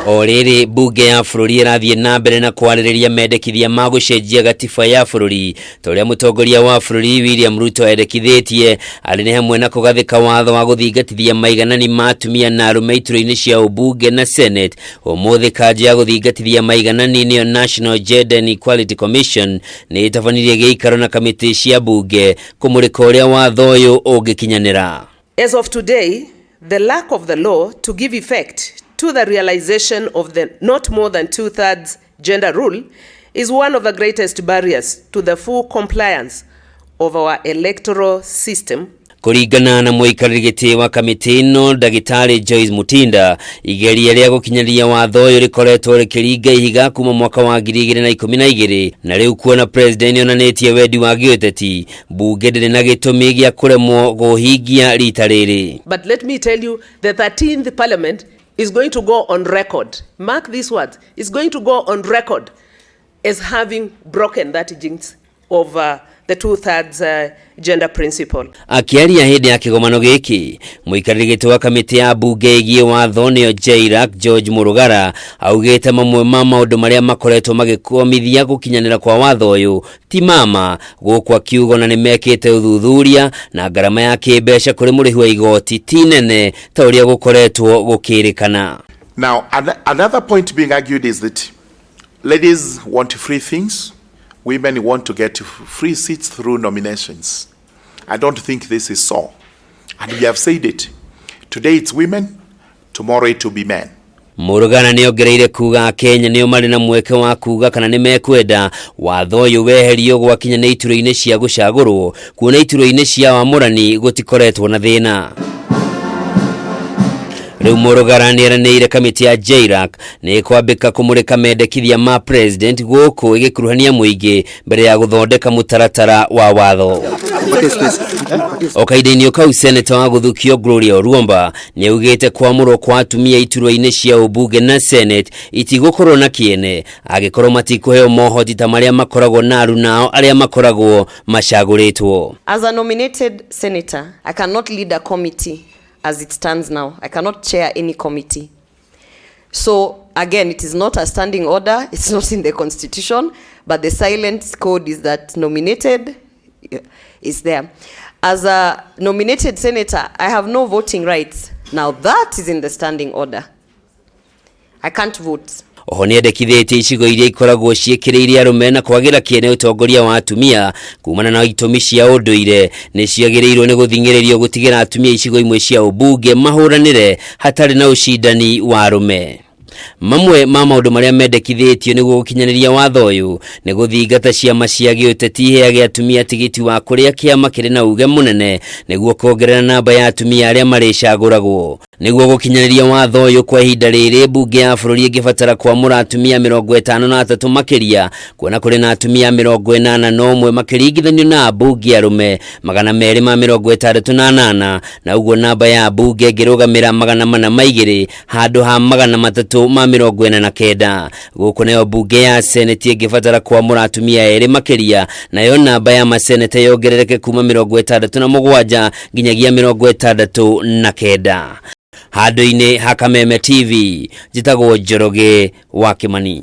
O rĩrĩ mbunge ya bũrũri ĩrathiĩ na mbere na kwarĩrĩria mendekithia ma gũcenjia gatiba ya bũrũri ta ũrĩa mũtongoria wa bũrũri William Ruto endekithĩtie, arĩ nĩ hamwe na kũgathĩka watho wa gũthingatithia maiganani ma atumia na arũme iturwa-inĩ cia ũmbunge na Senate. Ũmũthĩ kanjũ ya gũthingatithia maiganani nĩyo National Gender and Equality Commission nĩ ĩtabanirie gĩikaro na kamĩtĩ cia mbunge kũmũrĩka ũrĩa watho ũyũ ũngĩkinyanĩra. As of today, the lack of the law to give effect to the realization of the not more than two-thirds gender rule is one of the greatest barriers to the full compliance of our electoral system. Kũringana na mũikarĩri gĩtĩ wa kamĩtĩ ĩno ndagĩtarĩ Joyce Mutinda, igeria rĩa gũkinyanĩria watho ũyũ rĩkoretwo rĩkĩringa ihiga kuma mwaka wa 2012, na rĩu kuona president nĩonanĩtie wendi wa gĩũteti, mbunge ndĩrĩ na gĩtũmi gĩa kũremwo kũhingia rita rĩrĩ. But let me tell you, the 13th Parliament is going to go on record. Mark these words, is going to go on record as having broken that jinx of the two-thirds gender principle. Akĩaria hĩndĩ ya kĩgomano gĩkĩ, mũikarĩri gĩtĩ wa kamĩtĩ ya mbunge ĩgiĩ watho nĩyo JLAC George Murugara augĩte mamwe ma maũndũ marĩa makoretwo magĩkwamithia gũkinyanĩra kwa watho ũyũ ti mama gũkũ, akiuga na nĩ mekĩte ũthuthuria na ngarama ya kĩmbeca kũrĩ mũrĩhi wa igoti ti nene ta ũrĩa gũkoretwo gũkĩrĩkana. Now, another point being argued is that ladies want free things, women want to get free seats through nominations. I don't think this is so. And we have said it. Today it's women, tomorrow it will be men. Murugana nĩ ongereire kuga Kenya nĩo marĩ na mweke wa kuga kana nĩ mekwenda watho ũyũ weherio gwakinya nĩ iturwa-inĩ cia gũcagũrwo, kuona iturwa-inĩ cia wamũrani gũtikoretwo na thĩna. Rĩu Murugara nĩeranĩire kamĩtĩ ya JLAC nĩ ĩkwambĩka kũmũrĩka mendekithia ma president gũkũ ĩgĩkuruhania mũingĩ mbere ya gũthondeka mũtaratara wa watho. O kahinda-inĩ kau, seneta wa gũthukio Gloria Orumba nĩ augĩte kwamũrwo kwa atumia iturwa-inĩ cia ũmbunge na Senate itigũkorwo na kĩene angĩkorwo matikũheo mohoti ta marĩa makoragwo na arunao arĩa makoragwo macagũrĩtwo. As a nominated senator, I cannot lead a committee as it stands now. I cannot chair any committee. So again, it is not a standing order, it's not in the constitution, but the silent code is that nominated is there. As a nominated senator, I have no voting rights. Now that is in the standing order. I can't vote. Oho nĩendekithĩtie icigo iria ikoragwo ciĩkĩrĩire arũme na kwagĩra kĩene ũtongoria wa atumia kumana na itũmi cia ũndũire nĩ ciagĩrĩirwo nĩ gũthing'ĩrĩrio gũtigĩra atumia icigo imwe cia ũmbunge mahũranĩre hatarĩ na ũcindani wa arũme. Mamwe ma maũndũ marĩa mendekithĩtio nĩguo gũkinyanĩria watho ũyũ nĩ gũthingata ciama cia gĩũteti iheage atumia tigiti wa kũrĩa kĩama kĩrĩ na uge mũnene nĩguo kuongerera namba ya atumia arĩa marĩcagũragwo. Nĩguo gũkinyanĩria watho ũyũ, kwa ihinda rĩrĩ mbunge ya bũrũri ĩngĩbatara kwamũra atumia 53 makĩria, kuona kũrĩ na atumia 81 makĩringithanio na ambunge arũme 268, na ũguo namba ya ambunge ĩngĩrũgamĩra 402 handũ ha 349. Gũkũ nayo mbunge ya seneti ĩngĩbatara kwamũra atumia erĩ makĩria, nayo namba ya maseneta yongerereke kuma 67 nginyagia 69. Handũ-inĩ ha Kameme TV, njĩtagwo Njoroge wa Kimani.